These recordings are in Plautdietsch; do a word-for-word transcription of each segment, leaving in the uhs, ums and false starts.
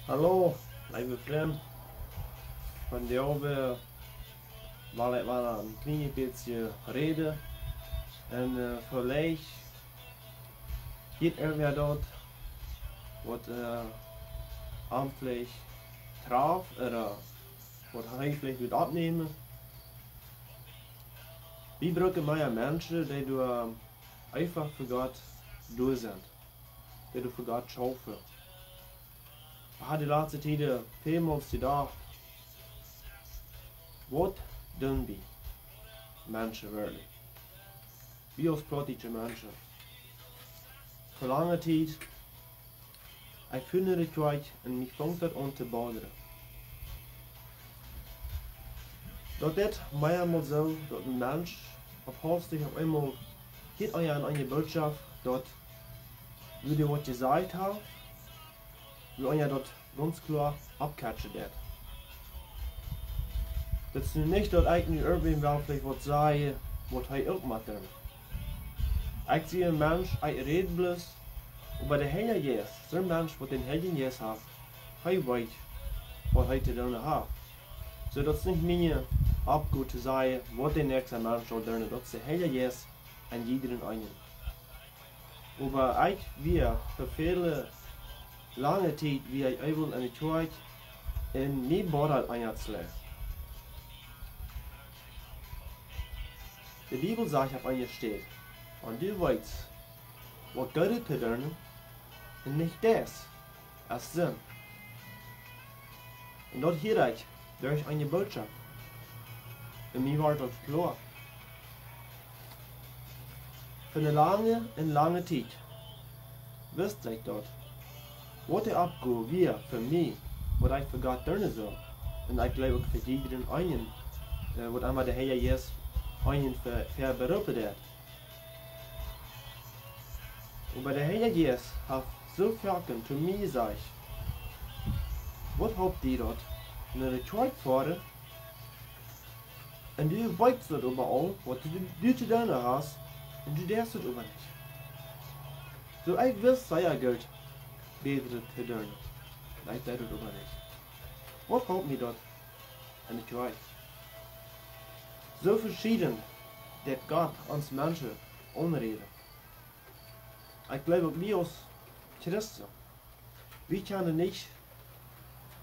Hallo, leewe Frind. Vondoag well ekj mau een kjlien bät räden. Un, äh, veleicht jeit irjentwäa daut, waut, äh, am veleicht traft, ooda waut hee veleicht wudd oppnämen. Wie brucken mea Menschen, dee doa eefach fa Gott doa sent, dee doa fa Gott schaufen. Ekj hab de latste Tiet välmols jedocht, waut doonen wie Menschen werkjlich? Wie aus plautdietsche Menschen. Fa lange Tiet, ekj funk daut kjwakj un mie funk daut aun to bodren. Daut dit meamol soo, daut een Mensch opp haustich opp eemol hieet eenje, eenje Bootschoft, daut, woo dee waut jesajcht haft, woo eenje daut gaunz kloa oppkjatschen deit. Daut es nu nich, daut ekj nu irjentwäm well veleicht waut sajen, waut hee uk mott doonen. Ekj sie een Mensch, ekj räd bloos, oba de Heilje Jeist, soon Mensch, waut dän Heiljen Jeist haft, hee weet, waut hee to doonen haft. Soo daut es nich miene Oppgow to sajen, waut de näakjsta Mensch saul doonen, daut es de Heilje Jeist en jieda eenen. Oba ekj wia fa väle lange Tiet wia ekj äwent enne Kjoakj un mie bothert daut sea. De Bibel sajcht opp eene Städ, wan du weetst, waut Goodet to doonen, un nich deist, es Sind. Un daut hieed ekj derch eene Bootschoft. Un mie wort daut kloa. Fa eene lange un lange Tiet wist ekj daut, waut de Oppgow wia fa mie, waut ekj fa Gott doonen sull. Un ekj jleew uk fa jieda eenen, äh, waut emma de Heilje Jeist eenen fa, fa beroopen deed. Oba de Heilje Jeist haft soo foaken to mie jesajcht: Waut halpt die daut, no de Kjoakj foaren, un du weetst daut äwaraul, waut du, du to doonen hast, un du deist daut oba nich? Soo, ekj wist sea goot, bätret to doonen. Un ekj deed daut oba nich. Waut halpt mie daut? En de Kjoakj. Soo veschieden deit Gott ons Menschen aunräden. Ekj jleew uk, wie aus Christen, wie kjennen nich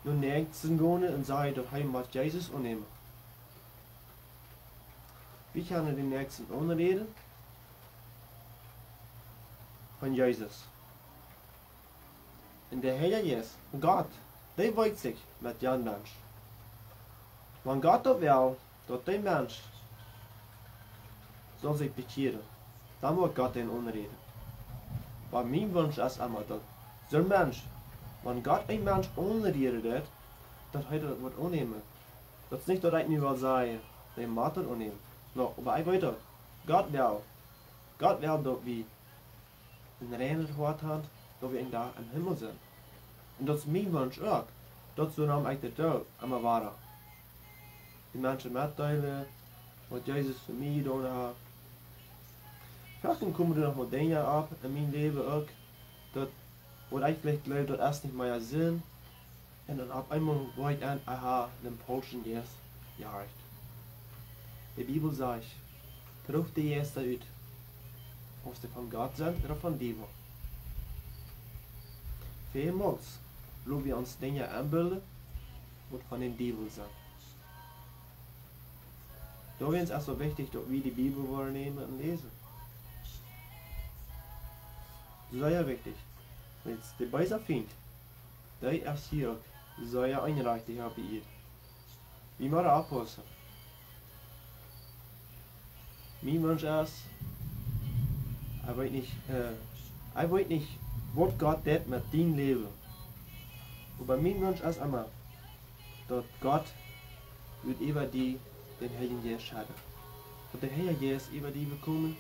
no dän Näakjsten gonen un sajen, daut hee mott Jesus aunnämen. Wie kjennen dän Näakjsten aunräden von Jesus. Un de Heilje Jeist, Gott, dee weet sikj met jan Mensch. Wan Gott daut well, daut dee Mensch saul sikj bekjieren, dan woat Gott dän aunräden. Oba mien Wunsch es emma, daut soon Mensch, wan Gott een Mensch aunräden deit, daut hee daut woat aunnämen. Daut es nich, daut ekj nu well sajen, dee mott daut aunnämen. No, oba ekj weet daut, Gott well, Gott well, daut wie een reinet Hoat haben, daut wie een Dach em Himmel sent. Un daut es mien Wunsch uk. Daut es wuarom ekj dit doo, emma wada de Menschen metdeelen, waut Jesus fa mie jedonen haft. Foaken komen doa noch mol Dinja opp en mien Läwen uk, daut, waut ekj veleicht jleew, daut es nich mea Sind. Un dan opp eemol woa ekj en, aha, dän Impuls Jeist jehorcht. De Bibel sajcht: Prooft de Jeista ut, auf see von Gott sent ooda von Diewel. Välmols loten wie ons Dinja enbilden, waut von dän Diewel sent. Doawäajen es et soo wichtich, daut wie de Bibel woaren nämen un läsen. Sea wichtich. Wiels de beese Fient, dee es hia uk sea enrajcht hia opp de Ieed. Wie motten oppaussen. Mien Wunsch es, ekj weet nich, äh, ekj weet nich, waut Gott deit met dien Läwen. Oba mien Wunsch es emma, daut Gott woat äwa die dän Heiljen Jeist schekjen. Daut de Heilje Jeist äwa die woat komen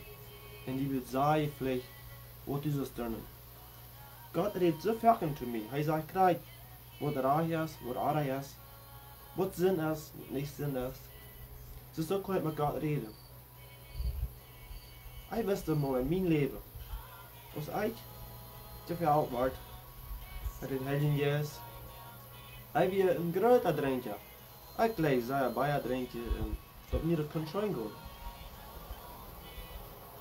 un die woat sajen veleicht, waut du saust doonen. Gott rät soo foaken to mie. Hee sajcht krakjt, waut rajcht es, waut orrajcht es, waut Sind es, waut nich Sind es. Soo, soo kaun ekj met Gott räden. Ekj wist emol en mien Läwen, aus ekj too väl wort met dän Heiljen Jeist, Hee wia een groota Drinkja. Ekj leef sea Bia drinkjen un daut mie daut kunn scheen gonen.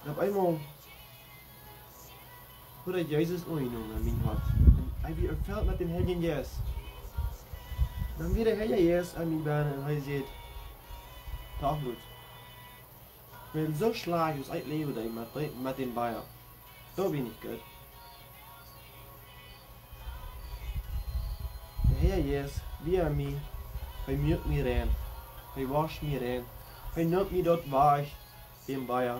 Un opp eemol wort ekj Jesus aunjenomen en mien Hoat. Un ekj wia erfelt met dän Heiljen Jeist. Dan wia de Heilje Jeist en mie bennen un hee säd: Doch, Lutz, wiels soo schlajcht aus ekj läwen deed met de, met dän Bia, daut wia nich goot. De Herr Jesus wia en mie, hee muak mie rein, hee wosch mie rein, hee neem mie daut wajch, dän Bia,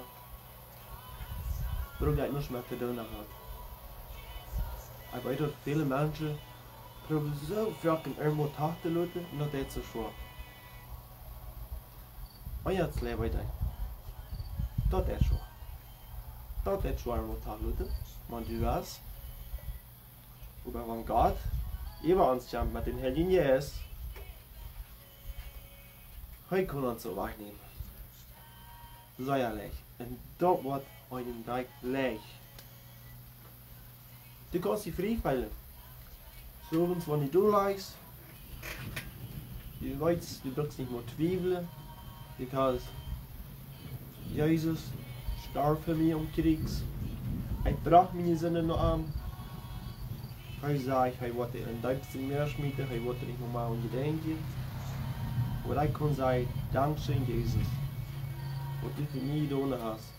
wua ekj nuscht met to doonen haud. Ekj weet daut väle Menschen proowen soo foaken irjentwaut too to loten un daut deit soo schwoa. Un jetzt läw ekj daut. Daut deit schwoa. Daut deit schwoa irjentwaut too loten, wan du weetst, oba wan Gott äwa ons kjemt met dän Heiljen Jeist, hee kaun ons soo wajchnämen. Sea leicht. Un daut woat eenem Dach leicht. Du kaust die frie feelen. Soo, wan du doa lichst, du weetst, du bruckst nich mea twiewlen, because Jesus storf fa mie aum Kjriez. Hee brocht miene Sinden no am. Hee säd, hee woat die em deepsten Mäa schmieten, hee woat die nich mea aun die denkjen. Oba ekj kaun sajen: Dankscheen, Jesus, waut du fa mie jedonen hast.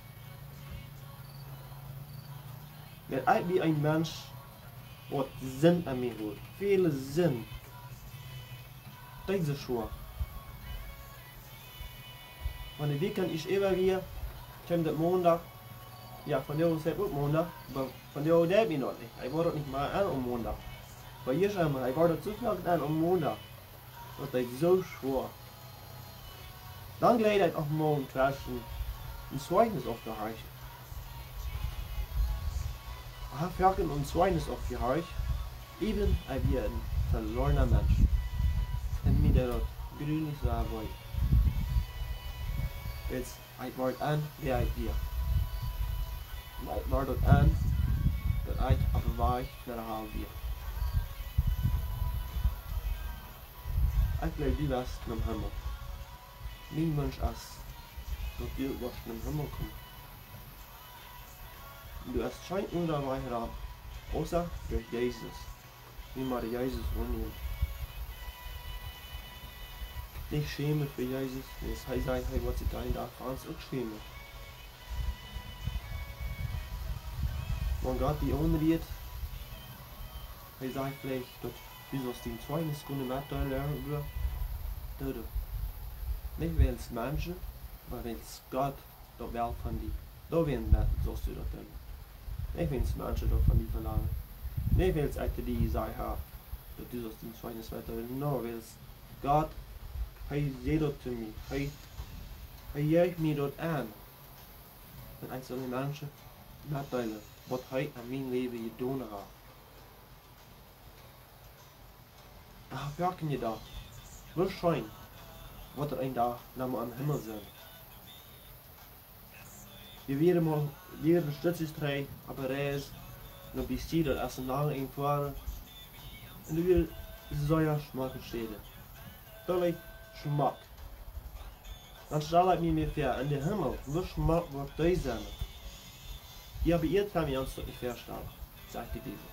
Wiels ekj wia een Mensch, waut Sind aun mie haud. Väle Sind. Daut es schwoa. Wan de Weekend es äwa wia, kjeem daut Mondach. Jo, vondoag es uk Mondach, oba vondoag deed ekj daut nich. Ekj wull daut nich mea aun aum Mondach. Oba hia es emma, ekj wull daut soo foaken aun aum Mondach. Daut es soo schwoa. Dan jleich ekj noch mol tweschen een Zeichnis auftohorchen. Ekj hab foaken een Zeichnis auftohorchen, even ekj wia een veloarna Mensch. Un mie deed daut grulich sea wee. Wiels ekj wort en, wäa ekj wia. Ekj wort daut en, daut ekj opp dän Wajch no de Hal wia. Ekj jleew, du woascht nom Himmel. Mien Wunsch es, daut du woascht nom Himmel komen. Du hast kjeen aundren Wajch rauf, außer derch Jesus. Wie mott Jesus aunnämen. Nich schämen fa Jesus, wiels hee säd, hee woat sikj eenen Dach fa ons uk schämen. Wan Gott die aunrieet, hee sajcht veleicht, daut du saust dien Zeichnis kjennen metdeelen, ooda? Doo daut. Nich wäajens Menschen, oba wäajens Gott daut well von die. Doawäajen saust du daut doonen. Nich wäajens Menschen daut von die velangen. Nich wäajens ekj die jesajcht hab, daut du saust dien Zeichnis metdeelen. No, wiels Gott, hee säd daut to mie. Hee, hee jeft mie daut aun, daut ekj saul de Menschen metdeelen, waut hee aun mien Läwen jedonen haft. Ekj hab foaken jedocht, woo scheen woat daut een Dach nochmol aum Himmel sennen. Wie wieren mol, wie wieren Stetjes dree opp eene Reis no B C, daut es een langet Enj foaren. Un doa wia sea schmocke Städen. Werkjlich schmock. Dan stal ekj mie väa, en dän Himmel, woo schmock woat dee sennen. Hia opp Ieed kaun eena sikj daut nich väastalen, sajcht de Bibel.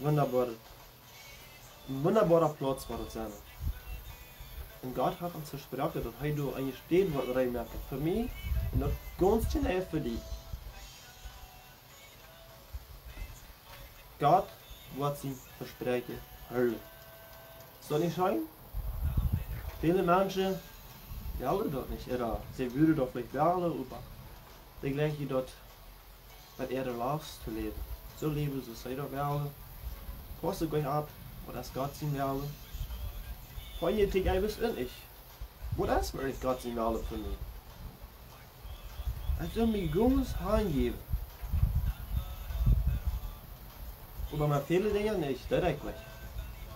Wundaboa, een wundaboara Plauz woat daut sennen. Un Gott haft ons vesproaken, daut hee doa eene Städ woat rein moaken fa mie un daut gaunz jeneiw fa die. Gott woat sien Vespräakjen hoolen. Es daut nich scheen? Väle Menschen wellen daut nich, ooda see wudden daut veleicht wellen, oba dee jlikjen daut met äare Lust to läwen. Soo läwen soo aus see daut wellen. Pausst goanich opp, waut es Gott sien Wellen? Von je tiet ekj wist un ekj, waut es werkjlich Gott sien Wellen fa mie? Ekj well mie gaunz hanjäwen. Oba met väle Dinja nich, daut ekj nich.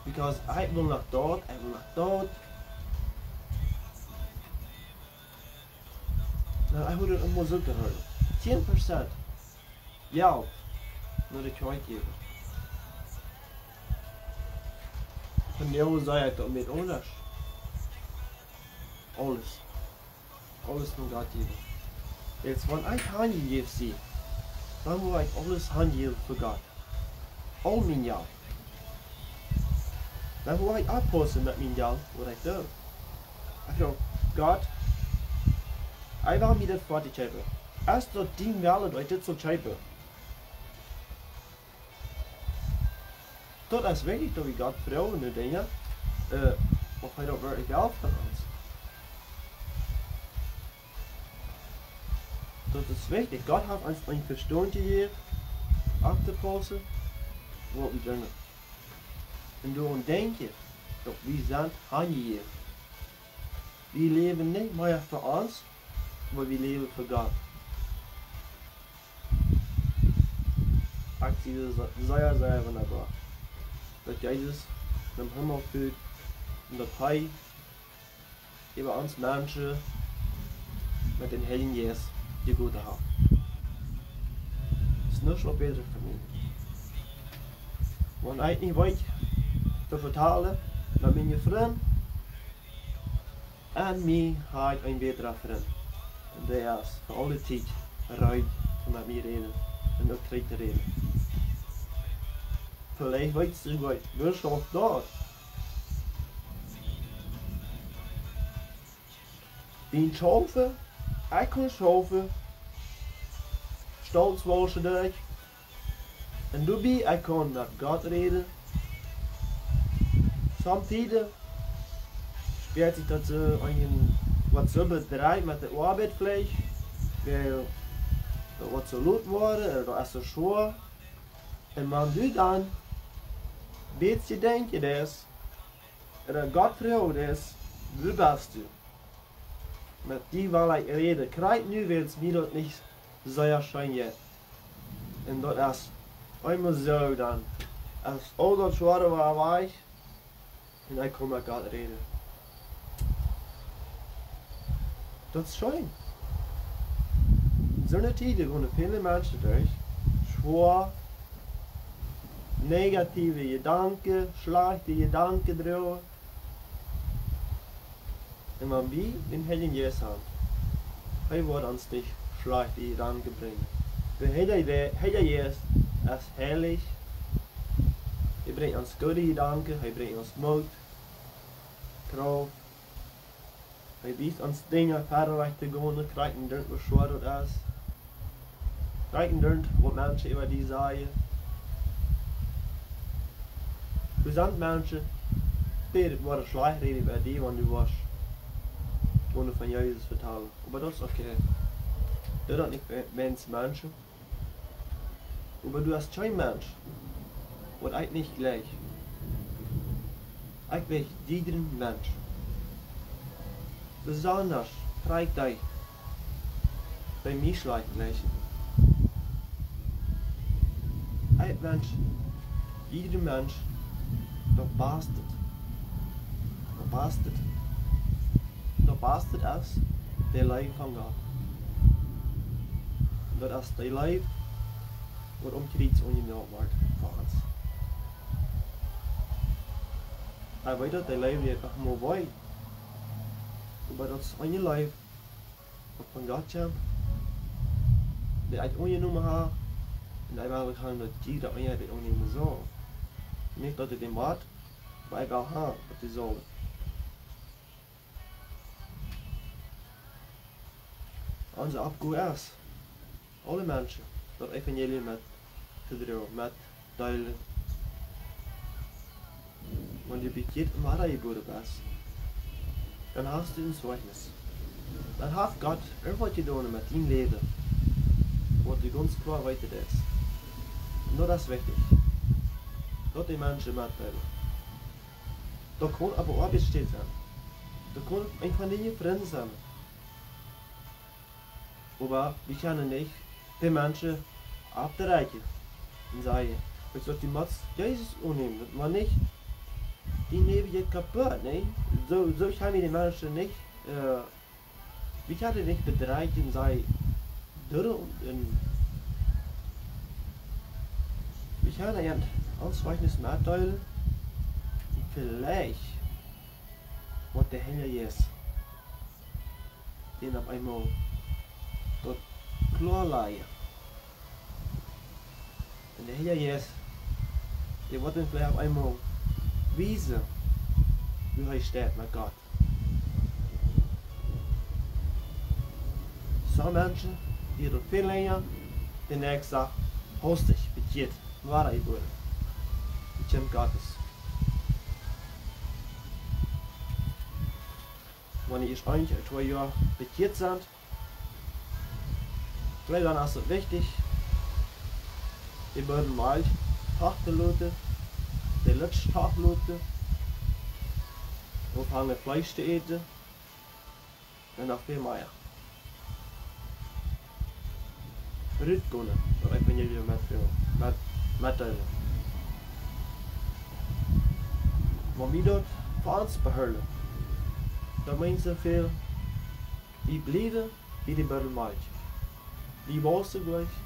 Because ekj well noch daut, ekj well noch daut. Na, ekj wudd daut emma soo to hoolen. Tieen Prozent Jelt no de Kjoakj jäwen. Vondoag saj ekj daut met aules. Aules. Aules no Gott jäwen. Wiels wan ekj hanjejäft sie, dan woa ekj aules hanjäwen fa Gott. Aul mien Jelt. Dan woa ekj oppaussen met mien Jelt, waut ekj doo. Ekj froag Gott, ekj well mie daut Foatich kjeepen. Es daut dien Wellen, daut ekj dit saul kjeepen? Daut es wichtich, daut wie Gott froagen no Dinja, äh, waut hee daut werkjlich well von ons. Daut es wichtich. Gott haft ons een Vestaunt jejäft, opptopaussen, waut wie doonen. Un doaraun denkjen, daut wie sent hanjejäft. Wie läwen nich mea fa ons, oba wie läwen fa Gott. Ekj sie daut sea, sea wundaboa, daut Jesus nom Himmel fua un daut hee äwa ons Menschen met dän Heiljen Jeist jegoten haft. Es nuscht waut bätret fa mie. Wan ekj nich weet to vetalen met miene Frind, un mie haft een bätra Frint. Un dee es fa aule Tiet reed om met mie räden un uk trigj to räden. Veleicht weetst du goot, woo schauft daut? Dien Schaufen, ekj kaun schaufen, stolz wausche derch, un doabie, ekj kaun met Gott räden. Sometieden spieet sikj daut soo, een waut soo bedreit met de Oabeit veleicht, wiels daut woat soo lot woaren, ooda daut es soo schwoa. Un wan du dan bät jedenkjen deist, ooda Gott froagen deist, woo best du? Met die well ekj räden. Krakjt nu, wiels mie daut nich sea scheen jeit. Un daut es eemol soo dan, es aul daut Schwoare wada wajch un ekj kaun met Gott räden. Daut es scheen. Soone Tieden gonen väle Menschen derch, schwoa, negative Jedanken, schlajchte Jedanken droagen. Un wan wie dän Heiljen Jeist han, hee woat ons nich schlajchte Jedanken brinjen. De Heilja, de Heilja Jeist es heilich. Hee brinjt ons goode Jedanken, hee brinjt ons Moot, Krauft. Hee wiest ons Dinja wieda wajch to gonen, krakjt doa, woo schwoa daut es. Krakjt doa, waut Menschen äwa die sajen. Doa sent Menschen, dee woaren schlajcht räden äwa die, wan du woascht gonen von Jesus vetalen. Oba daut es okay. Doo daut nich, wäajens Menschen. Oba du best kjeen Mensch, waut ekj nich jleich. Ekj jleich jiedren Mensch. Besondasch jleich ekj dee, dee mie schlajcht jleichen. Ekj wensch jiedren Mensch daut Baste. Daut Baste. Daut Baste es de Leew von Gott. Daut es de Leew, waut aum Kjriez aunjenomen wort fa ons. Hee weet daut, de Leew, dee ekj noch mol weet. Oba daut es eene Leew, waut von Gott kjemt, dee ekj aunjenomen hab, un ekj well han, daut jieda eena dee aunnämen saul. Nich daut ekj dän woat, oba ekj well han, daut dee saul. Onse Oppgow es, aule Menschen daut Evangelium met to droagen, met to deelen. Wan du bekjieet un wadajebuaren best, dan hast du een Zeichnis. Dan haft Gott irjentwaut jedonen met dien Läwen, waut du gaunz kloa weeten deist. Un daut es wichtich, daut de Menschen metdeelen. Daut kaun opp de Oabeit sennen. Daut kaun een von diene Frind sennen. Oba wie kjennen nich de Menschen aufdeckjen un sajen, weetst du, du motst Jesus aunnämen, daut, wan nich, dien Läwen jeit kaput, nä? Soo, soo kjenn wie de Menschen nich, äh, wie kjennen nich bedreien un sajen, doo daut un, un wie kjennen an ons Zeichnis metdeelen un Veleicht woat de Herr Jesus dän opp eemol daut kloa lajen. Un de Herr Jesus, dee woat dän veleicht opp eemol wiesen, woo hee steit met Gott. Sommje Menschen, dee daut väl lenja, de näakjste Dach hastich bekjieet, woare jebuaren, de Kjint Gottes. Wan dee ieescht een ooda twee Joa bekjieet sent, ekj jleew, dan es et wichtich, de Buddel Malkj toch to loten, de Lutsch toch loten, aunfangen Fleesch to äten, un noch väl mea. Rutgonen, daut Evangelium met, met, metdeelen. Wan wie daut fa ons behoole, dan meent soo väl, wie bliewen bie de Buddel Malkj. Wie wausen jlikj.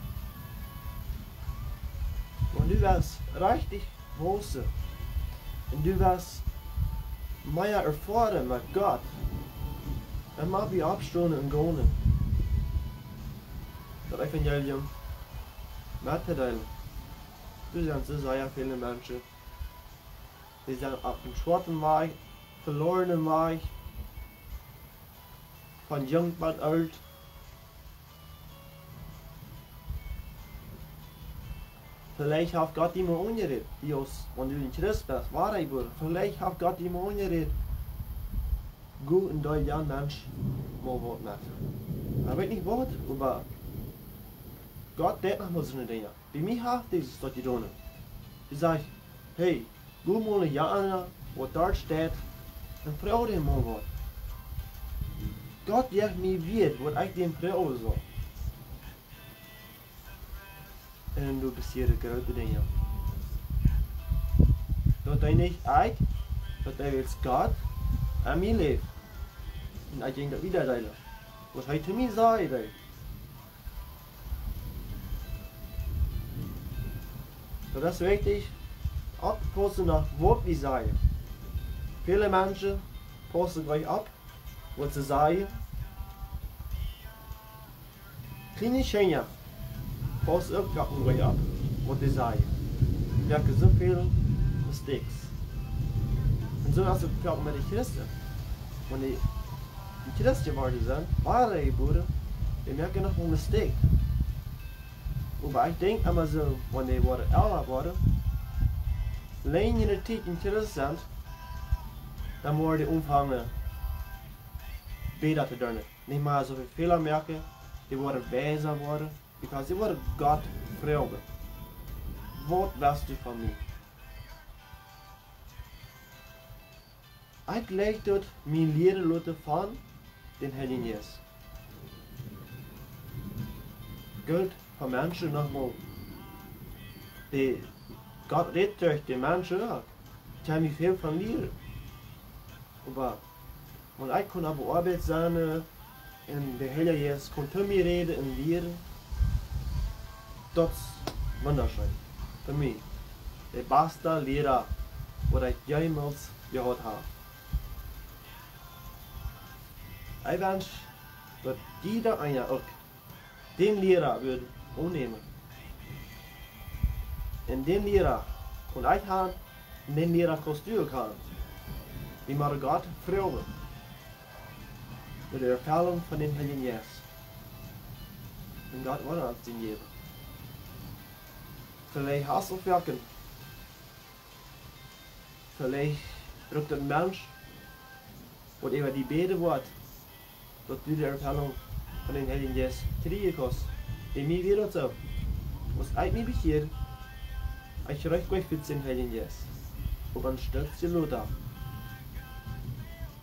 Wan du west rajchtich wausen un du west mea erfoaren met Gott, dan mott wie oppstonen un gonen, daut Evangelium mettodeelen. Doa sent soo sea väle Menschen, dee sent opp eenen schwoaren Wajch, veloarnen Wajch, von junk bat oolt. Veleicht haft Gott die mol aunjerät, wie aus, wan du een Christ best, woare jebuaren. Veleicht haft Gott die mol aunjerät, go un deel jan Mensch mol waut met. Ekj weet nich waut, oba Gott deit noch mol soone Dinja. Bie mie haft Jesus daut jedonen. Dee sajcht: "Hey, go mol no jana, waut doa steit, un froag dän mol waut." Gott jeft mie wada, waut ekj dän froagen saul. Un doa passieren groote Dinja. Daut deed nich ekj, daut deed Gott, aun mien Läwen. Un ekj jinkj daut wieda deelen, waut hee to mie säd. Daut es wichtich, opptopaussen no waut wie sajen. Väle Menschen paussen nich opp, waut see sajen. Kjliene Kjinja paussen uk nich opp, waut dee sajen. Dee moaken soo väl mistakes. Un soo es et uk met de Christen. Wan dee een Christ jeworden sent, woare jebuaren, dee moaken noch mol mistake. Oba ekj denkj emma soo, wan dee woaren elra woaren, lenjre Tiet een Christ sent, dan woaren dee aunfangen bäta to doonen. Nich mea soo väl Fäla moaken, dee woaren weisa woaren, because dee woaren Gott froagen: "Waut west du von mie?" Ekj jlikj daut mie lieren loten von dän Heiljen Jeist. Goot, fa Menschen noch mol, dee, Gott rät derch de Menschen uk. Ekj kaun mie väl von lieren. Oba wan ekj kaun opp de Oabeit sennen, äh, un de Heilje Jeist kaun to mie räden un lieren, daut es wundascheen. Fa mie de basta Liera, waut ekj jemols jehaut hab. Ekj wensch, daut jieda eena uk dän Liera wudd aunnämen. Un dän Liera kaun ekj han, un dän Liera kaust du uk han. Wie motten Gott froagen no de Erfellunk von dän Heiljen Jeist. Un Gott woat ons dän jäwen. Veleicht hast du Werken. Veleicht brukt een Mensch, waut äwa die bäden woat, daut du de Erfellunk von dän Heiljen Jeist kjrieen kaust. Bie mie wia daut soo. Aus ekj mie bekjieed, ekj kjrieech nich väl von dän Heiljen Jeist. Oba een Stootje lota,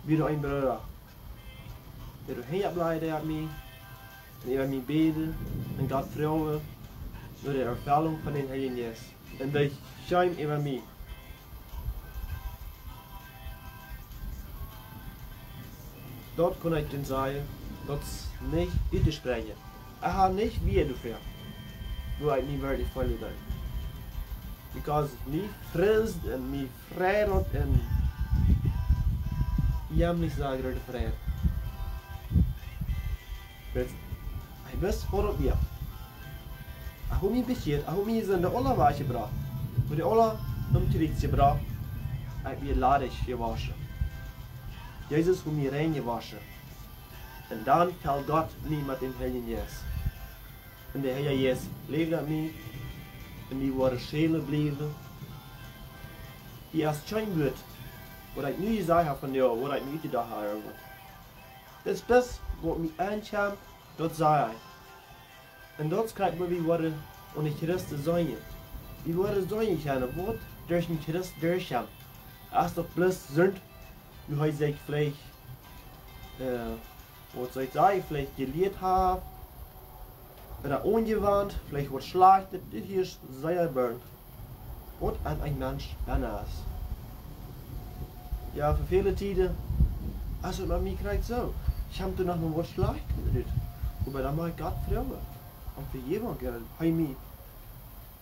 wia doa een Brooda, dee doa hinja bleef, dee haud mie, un äwa mie bäden, un Gott froagen no de Erfellunk von dän Heiljen Jeist. Un dee kjeem äwa mie. Daut kaun ekj junt sajen, daut es nich uttospräakjen. Ekj hab nich Wieed doafäa, woo ekj mie werkjlich feelen deed. Because mie frisst un mie friet un Jemlich saj grote Freid. Wiels ekj wist, waut daut wia. Ekj haud mie bekjieet, ekj haud miene Sind aula wajchjebrocht. Haud dee aula aum Kjriez jebrocht. Ekj wia ladich jewoschen. Jesus haud mie rein jewoschen. Un dan felt Gott mie met dän Heiljen Jeist. Un de Heilja Jeist läft aun mie. Un mie woaren Schälen bliewen. Hia es kjeen Wuat, waut ekj nu jesajcht hab von jo, waut ekj mie utjedocht hab, ooda waut. Daut es bloos, waut mie aunkjemt, daut saj ekj. Un daut es krakjt, woo wie woaren aun de Christen sennen. Wie woaren sennen kjennen, waut derch een Christ derchkjemt. Aus daut bloos sent, nu hee sikj veleicht, äh, waut saul ekj sajen, veleicht jelieet haft, ooda aunjewant, veleicht waut Schlajchtet, dit hia es sea bernd. Waut aun een Mensch bennen es. Jo, fa väle Tieden, aus et met mie krakjt soo. Ekj hab doa noch mau waut Schlajchtet jebrukt. Oba dan mott ekj Gott froagen om Vejäwunk, daut hee mie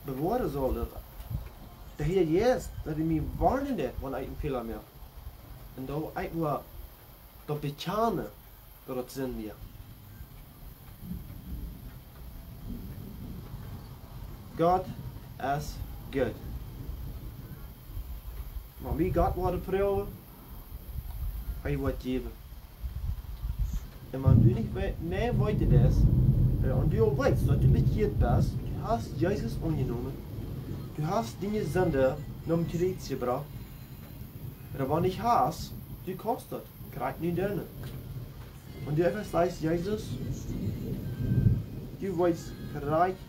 bewoaren saul, daut de Heilja Jeist, daut hee mie woarnen deit, wan ekj een Fäla moak. Un daut ekj woa daut bekjanen, daut daut Sind wia. Gott es goot. Wan wie Gott woaren froagen, hee woat jäwen. Un wan du nich wee-, mea weeten deist, äh, un du aul weetst, daut du bekjieet best, du hast Jesus aunjenomen, du hast diene Sind nom Kjriez jebrocht, ooda wan nich hast, du kaust daut krakjt nu doonen. Wan du eefach sajchst, Jesus, du weetst krakjt,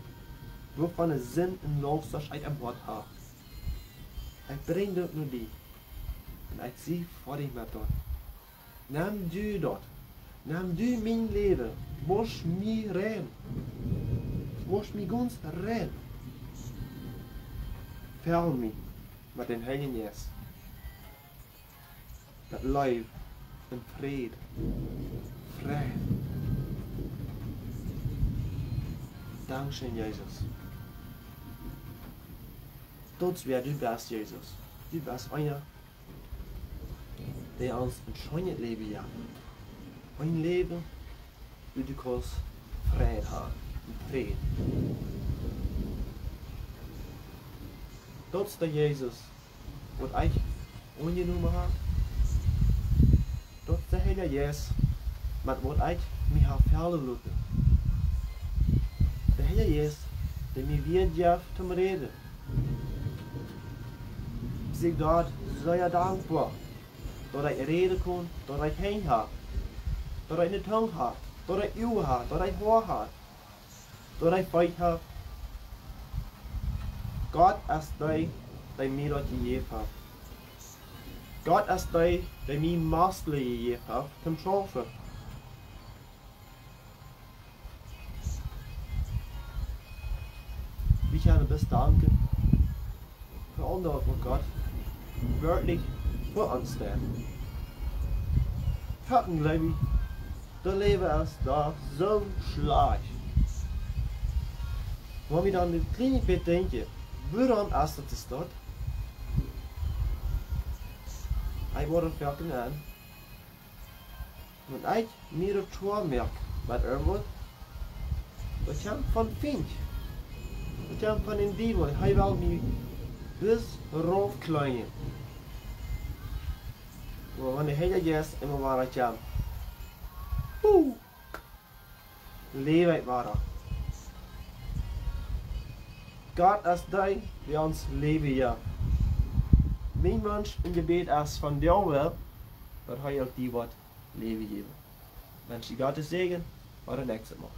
woo väl Sind un Laust ekj aum Hoat hab. Ekj brinj daut no die. Un ekj sie foadich met daut. Nem du daut. Nem du mien Läwen. Wosch mie rein. Wosch mie gaunz rein. Fell mie met dän Heiljen Jeist. Daut Läwen un Fräd. Fräd. Dankscheen, Jesus. Daut es wäa du best, Jesus. Du best eena, dee ons een scheenet Läwen jeft. Een Läwen, wua du kaust Fräd haben. Un Fräd. Daut es de Jesus, waut ekj aunjenomen hab. Daut es de Heilja Jeist, met waut ekj mie hab fellen loten. De Heilja Jeist, dee mie Wieed jeft toom räden. Ekj sie Gott sea dankboa, daut ekj räden kaun, daut ekj Henj hab, daut ekj ne Tung hab, daut ekj Uagen hab, daut ekj Hoa hab, daut ekj Feet hab. Gott es dee, dee mie daut jejäft haft. Gott es dee, dee mie Muskjlen jejäft haft toom schaufen. Wie kjennen bloos danken fa aul daut, waut Gott werkjlich fa ons deed. Foaken jleew ekj, daut Läwen es doch soo schlajcht. Wan wie dan een kjlien bät denkjen, wuarom es daut soo? Ekj woa foaken aun. Wan ekj mie daut schwoa moak met irjentwaut, daut kjemt vom Fient. Daut kjemt von dän Diewel. Hee well mie bloos raufkjleenen. Oba wan de Heilja Jeist emol wada kjemt, uh, läw ekj wada. Gott es dee, dee ons Läwen jeft. Mien Wunsch un Jebäd es von Gott, daut hee uk die woat Läwen jäwen. Wensch die Gott sienen Säajen, bat daut näakjste Mol.